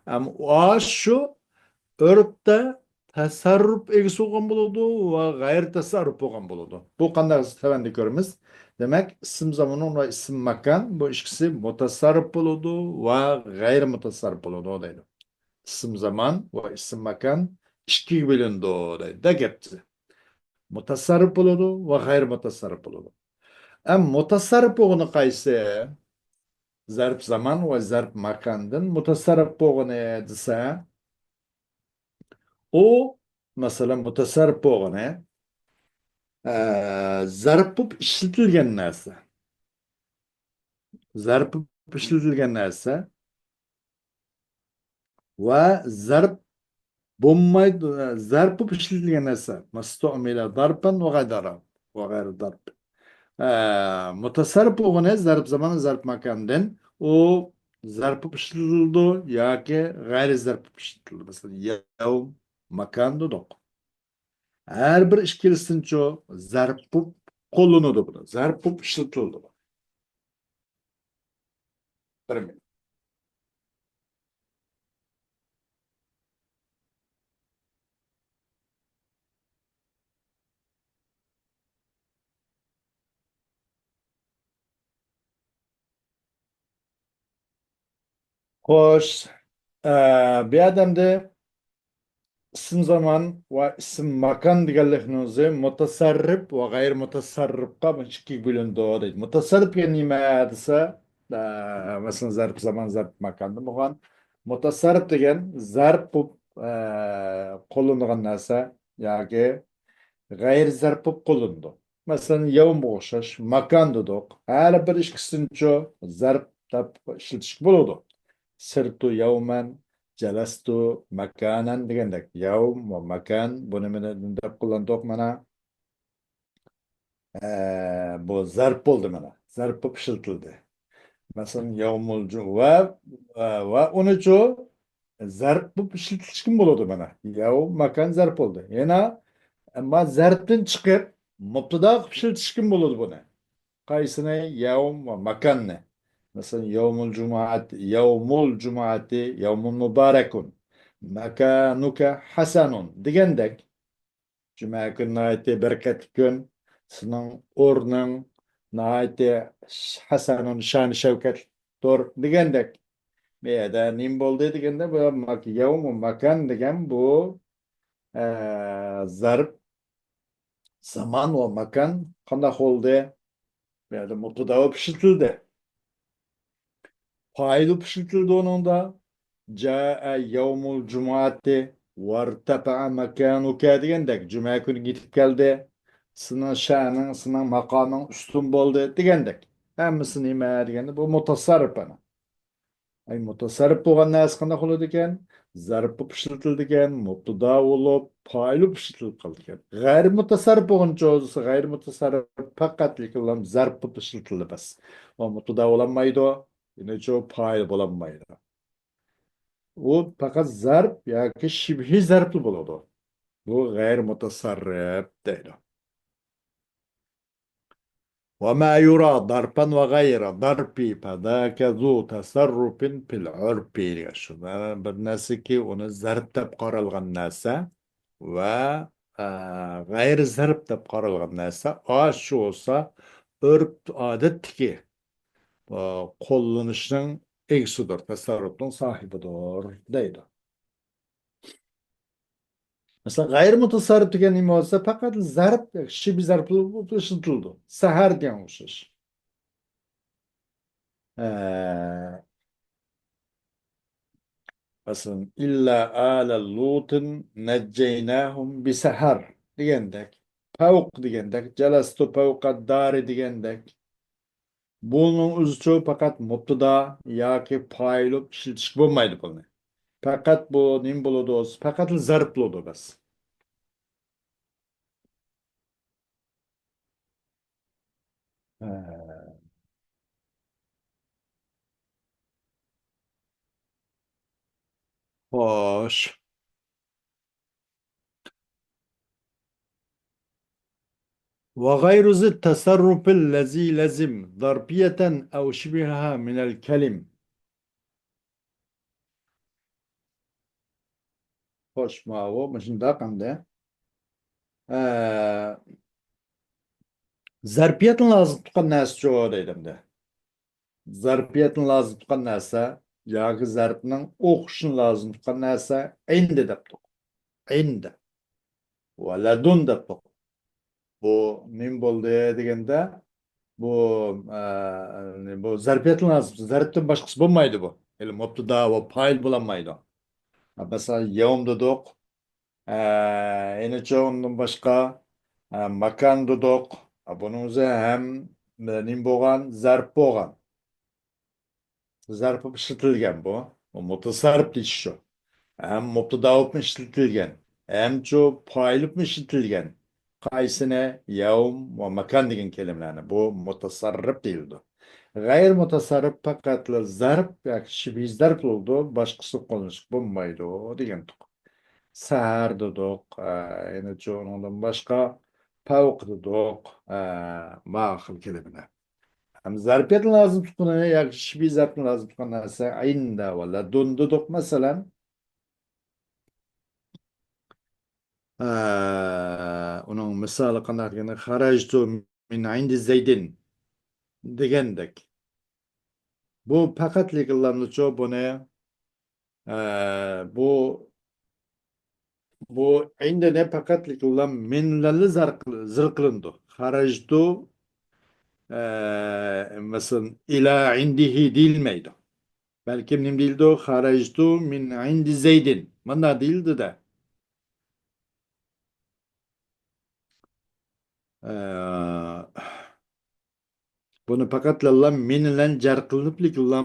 ئەم، ئاشۇ ئۆرپتە تەسەررۇپ ئىگىسى بولغان بولىدۇ ۋە غەيرىي تەسەررۇپ بولغان بولىدۇ. بۇ قانداق دېسە، تۆۋەندە كۆرىمىز. دېمەك، ئىسىم زاماننىڭ ۋە ئىسىم ماكان، بۇ ئىككىسى مۇتەسەررىپ بولىدۇ ۋە غەيرىي مۇتەسەررىپ بولىدۇ دەيدۇ. ئىسىم زامان ۋە ئىسىم ماكان ئىككىگە بۆلۈنىدۇ دەيدۇ، گەپچە. مۇتەسەررىپ بولىدۇ ۋە غەيرىي مۇتەسەررىپ بولىدۇ. ئەم، مۇتەسەررىپ بولغىنى قايسى؟ زەرپ زامان ۋە زەرپ ماكاندىن مۇتەسەررىپ بولغىنى دېسە، ئۇ، مەسىلەن، مۇتەسەررىپ بولغىنى، ئە، زەرپ بولۇپ ئىشلىتىلگەن نەرسە. زەرپ بولۇپ ئىشلىتىلگەن نەرسە ۋە زەرپ بولمايدۇ، زەرپ بولۇپ ئىشلىتىلگەن نەرسە. مەستۇئمىلە زەرپەن ۋە غەيرە، ۋە غەيرە زەرپ. ئە، مۇتەسەررىپ بولغىنى زەرپ زامان، زەرپ ماكاندىن، ئۇ زەرپ بولۇپ ئىشلىتىلىدۇ ياكى غەيرىي زەرپ بولۇپ ئىشلىتىلىدۇ. مەسىلەن، يەۋم، ماكان دېدۇق. ھەر بىر ئىككىلىسىنىچۇ زەرپ بولۇپ قوللىنىدۇ بۇنى. زەرپ بولۇپ ئىشلىتىلىدۇ. بىر مىنۇت. خوش. ئە، بۇ يەردە ئىسىم زامان ۋە ئىسىم ماكان دېگەنلىكنىڭ ئۆزى مۇتەسەررىپ ۋە غەيرىي مۇتەسەررىپقا بۇ ئىككىگە بۆلۈنىدۇ دەيدۇ. مۇتەسەررىپ دېگەن نېمە دېسە، ئە، مەسىلەن، زەرپ زامان، زەرپ ماكاندىن بولغان. مۇتەسەررىپ دېگەن زەرپ بولۇپ، ئە، قوللىنىدىغان نەرسە ياكى غەيرىي زەرپ بولۇپ قوللىنىدۇ. مەسىلەن، يەۋمغا ئوخشاش، ماكان دېدۇق. ھەر بىر ئىككىسىنىچۇ زەرپ دەپ ئىشلىتىشكە بولىدۇ. سىرتۇ يەۋمەن، جەلەستۇ ماكانەن دېگەندەك. يەۋم ۋە ماكان، بۇنى مانا دەپ قىلىندۇق مانا. ئە، بۇ زەرپ بولدى مانا. زەرپ بولۇپ ئىشلىتىلدى. مەسىلەن، يەۋمۇل جۇ-، ۋە، ۋە، ۋە ئۇنىچۇ زەرپ بولۇپ ئىشلىتىلىشكىمۇ بولىدۇ مانا. يەۋم ماكان زەرپ بولدى. يەنە، ئەمما زەرپتىن چىقىپ، مۇبتىدا قىلىپ ئىشلىتىشكىمۇ بولىدۇ بۇنى. قايسىنى؟ يەۋم ۋە ماكاننى. مەسىلەن، يەۋمۇل جۇمۇئەت، يەۋمۇل جۇمۇئەتى، يەۋمۇن مۇبارەكۇن. ماكانۇكە ھەسەنۇن دېگەندەك. جۈمە كۈن ناھايىتى بەرىكەتلىك كۈن. سېنىڭ ئورنۇڭ ناھايىتى ھەسەنۇن، شان شەۋكەتلىكتۇر دېگەندەك. بۇ يەردە نېمە بولدى دېگەندە، بۇ ماك-، يەۋمۇ ماكان دېگەن بۇ، ئە، زەرپ، زامان ۋە ماكان قانداق بولدى؟ بۇ يەردە مۇبتىدا بولۇپ ئىشلىتىلدى. پائىل بولۇپ ئىشلىتىلدى ئۇنىڭدا. جائە يەۋمۇل جۇمۇئەتى ۋەرتەپەئە ماكانۇكە دېگەندەك، جۈمە كۈنى يېتىپ كەلدى. سېنىڭ شەنىڭ، سېنىڭ ماقامىڭ ئۈستۈن بولدى دېگەندەك. ھەممىسى نېمە دېگەندە، بۇ مۇتەسەررىپ ئەنە. ئەي، مۇتەسەررىپ بولغان نەرسە قانداق بولىدىكەن؟ زەرپ بولۇپ ئىشلىتىلىدىكەن، مۇبتىدا بولۇپ، پائىل بولۇپ ئىشلىتىلىپ قالىدىكەن. غەيرىي مۇتەسەررىپ بولغىنىچە بولسا، غەيرىي مۇتەسەررىپ پەقەتلىكلا زەرپ بولۇپ ئىشلىتىلدى بەس. ئۇ مۇبتىدا بولالمايدۇ، يەنىچۇ پائىل بولالمايدۇ. ئۇ پەقەت زەرپ ياكى شىبھىي زەرپلا بولىدۇ. بۇ غەيرىي مۇتەسەررىپ دەيدۇ. وما يرى ظرفا وغير ظرف فذاك ذو تصرف في العرف دېگەن شۇ. بىر نەرسىكى ئۇنى زەرپ دەپ قارالغان نەرسە ۋە، ئە، غەيرىي زەرپ دەپ قارالغان نەرسە ئاشۇ بولسا ئۆرپ ئادەتتىكى، ئە، قوللىنىشنىڭ ئىگىسىدۇر، تەسەررۇپنىڭ ساھىبىدۇر دەيدۇ. مەسىلەن، غەيرىي مۇتەسەررىپ دېگەن نېمە بولسا، پەقەت زەرپ، شىبھىي زەرپ بولۇپ ئىشلىتىلىدۇ. سەھەر دېگەن ئوخشاش. ئە، مەسىلەن، إلا آل لوط نجيناهم بسحر دېگەندەك، فوق دېگەندەك، جلست فوق الدار دېگەندەك. بۇنىڭ ئۆزىچۇ پەقەت مۇبتىدا ياكى پائىل بولۇپ ئىشلىتىشكە بولمايدۇ بۇنى. پەقەت بۇ نېمە بولىدۇ؟ پەقەتلا زەرپ بولىدۇ بەس. ھە. خوش. وغير ذي التصرف الذي لزم ظرفية أو شبهها من الكلم. خوش، ماۋۇ مۇشۇنداق ئەمدى. ئە، زەرپىيەتنى لازىم تۇتقان نەرسىچۇ دەيدۇ ئەمدى. زەرپىيەتنى لازىم تۇتقان نەرسە ياكى زەرپنىڭ ئوخشىشىنى لازىم تۇتقان نەرسە ئىندى دەپتۇق. ئىندى. ۋە لەدۇن دەپتۇق. بۇ نېمە بولدى دېگەندە، بۇ، ئە، بۇ زەرپىيەتنى لازىم، زەرپتىن باشقىسى بولمايدۇ بۇ. يەنى مۇبتىدا ۋە پائىل بولالمايدۇ. مەسىلەن، يەۋم دېدۇق. ئە، يەنىچۇ ئۇندىن باشقا، ئە، ماكان دېدۇق. بۇنىڭ ئۆزى ھەم نېمە بولغان؟ زەرپ بولغان. زەرپ بولۇپ ئىشلىتىلگەن بۇ. بۇ مۇتەسەررىپ دېيىش شۇ. ھەم مۇبتىدا بولۇپ ئىشلىتىلگەن، ھەمچۇ پائىل بولۇپ ئىشلىتىلگەن. قايسىنى؟ يەۋم ۋە ماكان دېگەن كەلىمىلەرنى. بۇ مۇتەسەررىپ دېيىلىدۇ. غەيرىي مۇتەسەررىپ پەقەتلا زەرپ ياكى شىبھىي زەرپ بولىدۇ، باشقىسى قوللىنىشقا بولمايدۇ دېگەنتۇق. سەھەر دېدۇق، ئە، يەنىچۇ ئۇنىڭدىن باشقا پەۋق دېدۇق، ئە، ماۋۇ خىل كەلىمىلەر. ھەم زەرپىيەتنى لازىم تۇتقىنى ياكى شىبھىي زەرپنى لازىم تۇتقان نەرسە ئىندە ۋە لەدۇن دېدۇق، مەسىلەن. ئە، ئۇنىڭ مىسالى قانداق دېگەندە، خەرەجتۇ مىن ئىندى زەيدىن دېگەندەك. بۇ پەقەتلىك ئىللامنىچۇ بۇنى، ئە، بۇ، بۇ ئىندىنى پەقەتلىك ئىللام مىن بىلەنلا زەر-، زىر قىلىنىدۇ. خەرەجتۇ، ئە، مەسىلەن، ئىلا ئىندىھى دېيىلمەيدۇ. بەلكىم نېمە دېيىلىدۇ؟ خەرەجتۇ مىن ئىندى زەيدىن. مانا دېيىلىدۇ-دە. ئە، بۇنى پەقەتلا مىن بىلەن جەر قىلىنىپلىكلا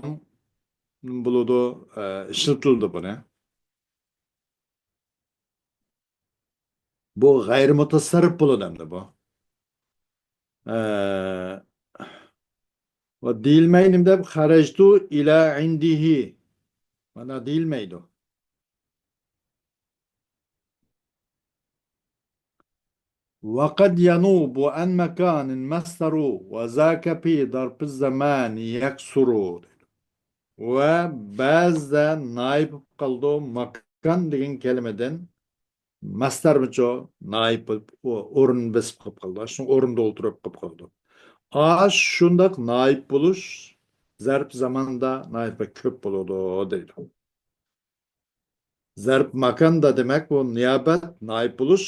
بولىدۇ، ئە، ئىشلىتىلىدۇ بۇنى. بۇ غەيرىي مۇتەسەررىپ بولىدۇ ئەمدى بۇ. ئە، ۋە دېيىلمەيدۇ دەپ، خەرەجتۇ ئىلە ئىندىھى. مانا دېيىلمەيدۇ. ۋەقەد يەنۇبۇ ئەن مەكانىن مەسدەرۇ ۋە زاكە پى دەرپىز زەمانى يەكسۇرۇ. ۋە بەزىدە نايىپ بولۇپ قالىدۇ، ماكان دېگەن كەلىمىدىن مەسدەرمىچۇ نايىپ بولۇپ، ئو-، ئورۇن بېسىپ قېلىپ قالىدۇ. شۇ ئورۇندا ئولتۇرۇپ قېلىپ قالىدۇ. ئاشۇنداق نايىپ بولۇش زەرپ زاماندا نايىپ كۆپ بولىدۇ دەيدۇ. زەرپ ماكاندا دېمەك، بۇ نىيابەت، نايىپ بولۇش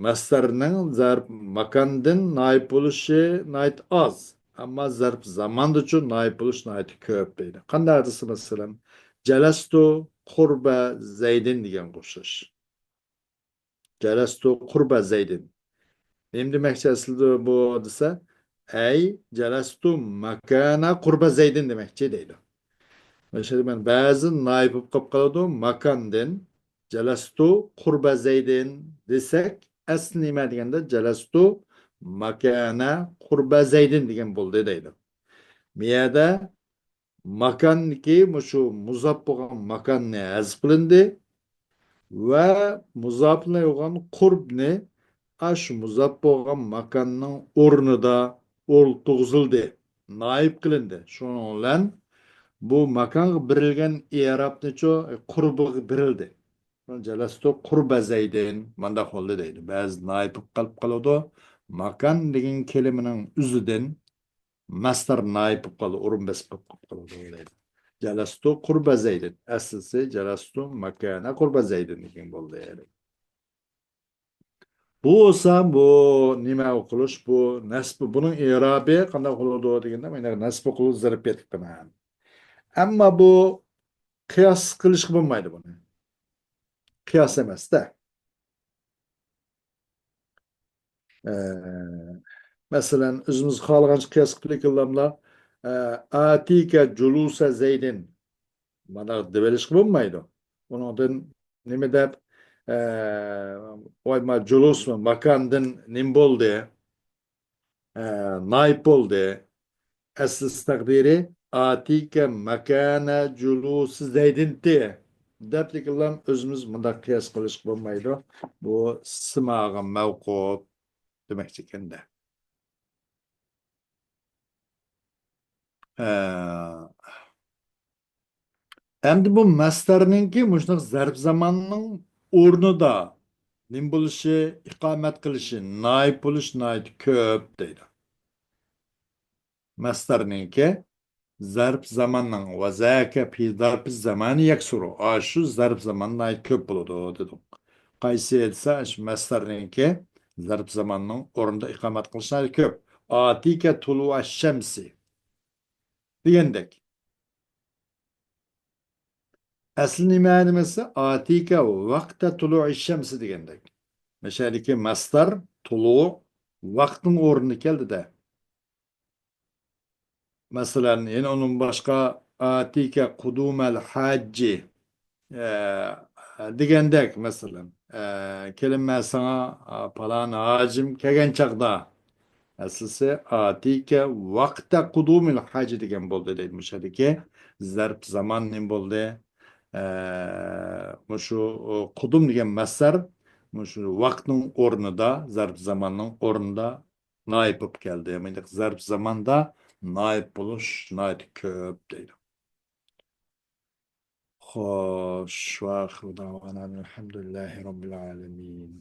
مەسدەرنىڭ زەرپ ماكاندىن نايىپ بولۇشى ناھايىتى ئاز. ئەمما زەرپ زاماندىچۇ نايىپ بولۇش ناھايىتى كۆپ دەيدۇ. قانداق دېسە، مەسىلەن، جەلەستۇ قۇربە زەيدىن دېگەنگە ئوخشاش. جەلەستۇ قۇربە زەيدىن. نېمە دېمەكچى ئەسلىدە بۇ دېسە، ئەي جەلەستۇ ماكانە قۇربە زەيدىن دېمەكچى دەيدۇ. مەسىلەن، بەزى نايىپ بولۇپ قېلىپ قالىدۇ، ماكاندىن جەلەستۇ قۇربە زەيدىن دېسەك، ئەسلى نېمە دېگەندە، جەلەستۇ ماكانە قۇربە زەيدىن دېگەن بولدى دەيدۇ. بۇ يەردە ماكاندىكى مۇشۇ مۇزاپ بولغان ماكاننى ھەزىپ قىلىندى ۋە مۇزاپلىق بولغان قۇربنى ئاشۇ مۇزاپ بولغان ماكاننىڭ ئورنىدا ئولتۇرغۇزۇلدى، نايىپ قىلىندى. شۇنىڭ بىلەن بۇ ماكانغا بېرىلگەن ئېرابنىچۇ قۇربىغا بېرىلدى. جەلەستۇ قۇربە زەيدىن، مانداق بولدى دەيدۇ. بەزى نايىپ بولۇپ قېلىپ قالىدۇ. ماكان دېگەن كەلىمىنىڭ ئۆزىدىن مەسدەر نايىپ بولۇپ قالىدۇ، ئورۇن بېسىپ قېلىپ قالىدۇ دەيدۇ. جەلەستۇ قۇربە زەيدىن. ئەسلىسى جەلەستۇ ماكانە قۇربە زەيدىن دېگەن بولدى. بۇ بولسا، بۇ نېمە ئوقۇلۇش؟ بۇ نەسب، بۇنىڭ ئېرابى قانداق بولىدۇ دېگەندە، مانا نەسب ئوقۇلۇش زەرپىيەتلىك بىنائەن. ئەمما بۇ قىياس قىلىشقا بولمايدۇ بۇنى. قىياس ئەمەس-دە. ئە، مەسىلەن، ئۆزىمىز خالىغانچە قىياس قىلىپ كېلەملا، ئە، ئاتىكە جۇلۇسە زەيدىن. مانا دېۋېلىشقا بولمايدۇ. ئۇنىڭدىن نېمە دەپ، ئە، ۋاي، ما جۇلۇسمۇ، ماكاندىن نېمە بولدى؟ ئە، نايىپ بولدى. ئەسلىسى تەقدىرى، ئاتىكە ماكانە جۇلۇسى زەيدىنتى دەپتىكىنلام ئۆزىمىز مۇنداق قىياس قىلىشقا بولمايدۇ. بۇ سىماغا مەۋقۇپ دېمەكچى ئىكەندە. ئە، ئەمدى بۇ مەسدەرنىڭكى مۇشۇنداق زەرپ زاماننىڭ ئورنىدا نېمە بولۇشى، ئىقامەت قىلىشى، نايىپ بولۇش ناھايىتى كۆپ دەيدۇ. مەسدەرنىڭكى زەرپ زاماننىڭ ۋە زاكە پى زەرپى زامانى يەكسۇرۇ. ئاشۇ زەرپ زامان ناھايىتى كۆپ بولىدۇ دېدۇق. قايسى دېسە، شۇ مەسدەرنىڭكى زەرپ زاماننىڭ ئورنىدا ئىقامەت قىلىش ناھايىتى كۆپ. ئاتىكە تۇلۇ ئەششەمسى دېگەندەك. ئەسلى نېمە دېمىسە، ئاتىكە ۋاقتە تۇلۇئى شەمسى دېگەندەك. مەشەدىكى مەسدەر تۇلۇ ۋاقتىنىڭ ئورنىدا كەلدى-دە. مەسىلەن، يەنە ئۇنىڭ باشقا ئاتىكە قۇدۇمەل ھاججى، ئە، دېگەندەك، مەسىلەن، ئە، كېلىمەن ساڭا، ئا، پالان ھاجىم كەلگەن چاغدا، ئەسلىسى ئاتىكە ۋاقتە قۇدۇمىل ھاجى دېگەن بولدى دەيدۇ. مۇشۇ يەردىكى زەرپ زامان نېمە بولدى؟ ئە، مۇشۇ قۇدۇم دېگەن مەسدەر مۇشۇ ۋاقىتنىڭ ئورنىدا، زەرپ زاماننىڭ ئورنىدا نائىپ بولۇپ كەلدى. يەنى زەرپ زاماندا نائىپ بولۇش ناھايىتى كۆپ دەيدۇ. خوش، ۋە ئاخىرۇ دەئۋانا ئەلھەمدۇلىللاھى رەببىل ئالەمىن.